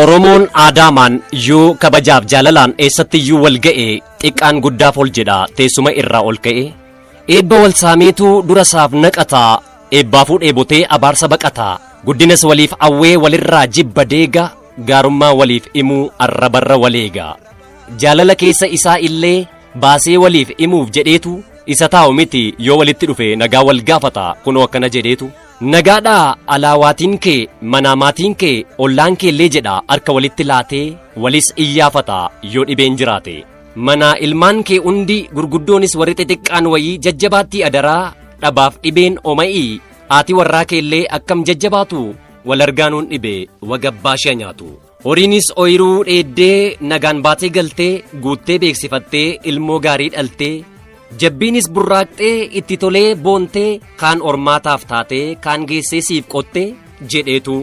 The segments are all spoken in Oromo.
Oromoon aadaamaan yoo kabajaaf jaalalaan eessatti iyyuu wal ga'e xiqqaan guddaaf ol jedha teessuma irraa ol ka'e. Eebba wal saameetu dura saaf naqataa, eebbaafuu dheebotee abaarsa baqataa, guddinas waliif awwee walirraa jibba deega, gaarummaa waliif himuu arrabarra waleega. Jaalala keessa isaa illee baasee waliif himuuf jedheetu isa taa'u miti yoo walitti dhufe nagaa wal gaafata kunoo akkana jedheetu. Nagaadhaa alaawaatiin kee manaa maatiin kee ollaan kee illee jedha harka walitti laatee walis iyyaafata yoo dhibeen jiraate. Manaa ilmaan kee hundi gurguddoonis warri xixiqqaan wayii jajjabaattii adaraa dhabaaf dhibeen oma'ii haati warraa kee illee akkam jajjabaatu wal argaanuun dhibe wagabbaa ishee nyaatu. Horiinis ooyiruu dheeddee nagaan baatee galtee guuttee beeksifattee ilmoo gaarii dhaltee jabbiinis burraaqxee itti tolee boontee kaan ormaataaf taatee kaan geessee siif qottee jedheetu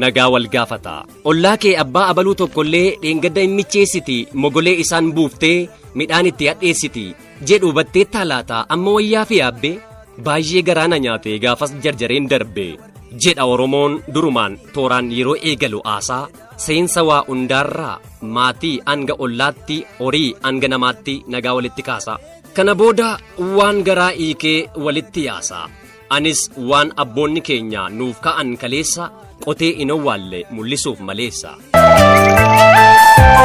nagaa wal gaafata. Ollaa kee abbaa abaluu tokkollee dheengadda hin micheessiti mogolee isaan buuftee midhaan itti hadheessiti jedhu battee taalaata amma wayyaa fi yaabbee baay'ee garaana nyaate gaafas jarjareen darbe jedha Oromoon durumaan tooraan yeroo eegalu aasaa seensa waa hundaarraa maatii hanga ollaatti horii hanga namaatti nagaa walitti kaasa. Kana booda waan garaa hiikee walitti yaasa. Anis waan abboonni keenya nuuf ka'an kaleessa qotee hin owwaalle mul'isuuf maleessa.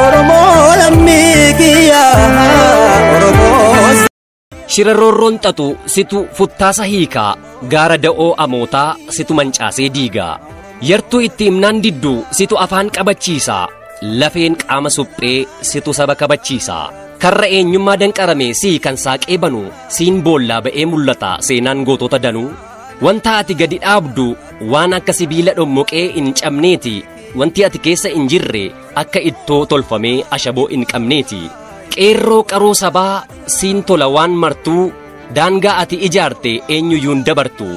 Oromoo lammii kiyyaa Oromoo. Shira roorroon xaxu situ futtaasa hiikaa gaara da'oo amootaa situ mancaasee diigaa. Yartuu itti himnaan diddu situ afaan qabachiisa. Lafeen qaama suphee situ saba kabachiisa. Karra eenyummaa danqarame sii kan saaqee banu siin boollaa ba'ee mul'ata seenaan gootota danuu. Wanta ati gadi dhaabdu waan akka sibiila dhommoqee hin cabneeti. Wanti ati keessa hin jirre akka ittoo tolfamee ashaboo hin qabneeti. Qeerroo qaroo sabaa siin tola waan martuu daangaa ati ijaarte eenyuyyuun dabartu.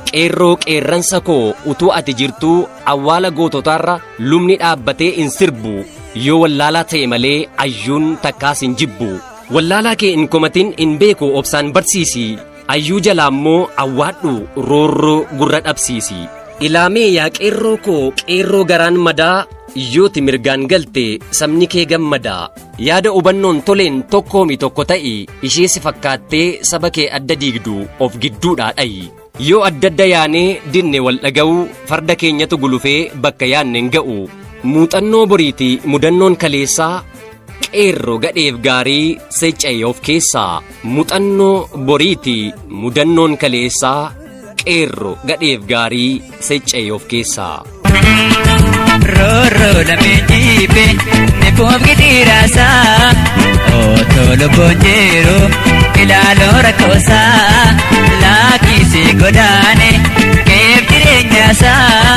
Qeerroo qeerransa koo utuu ati jirtuu awwaala goototaarra lubni dhaabbatee hin sirbu. Yoo wallaalaa ta'e malee ayyuun takkaas hin jibbu. Wallaalaa kee hin komatin hin beeku obsaan barsiisi. Ayyuu jalaa immoo awwaadhu roorroo gurra dhabsiisi. Ilaamee yaa qeerroo koo qeerroo garaan madaa yooti mirgaan galte sabni kee gammadaa. Yaada hubannoon toleen tokkoomi tokko ta'i ishee si fakkaattee saba kee adda diigdu of gidduudhaa dha'i. Yoo adda adda yaanee dinne wal dhaga'uu farda keenyatu gulufee bakka yaanne hin ga'u. Muuxannoo boriiti mudannoon kaleessaa qeerroo gadheef gaarii secca'e of keessaa. Muuxannoo boriiti mudannoon kaleessaa qeerroo gadheef gaarii secca'e of keessaa. Roorroo lameen jiipe ni gidiraasa otoo lubbuun jiru ilaaloo rakkoosaa laakisee godaane keef jireenyaasaa.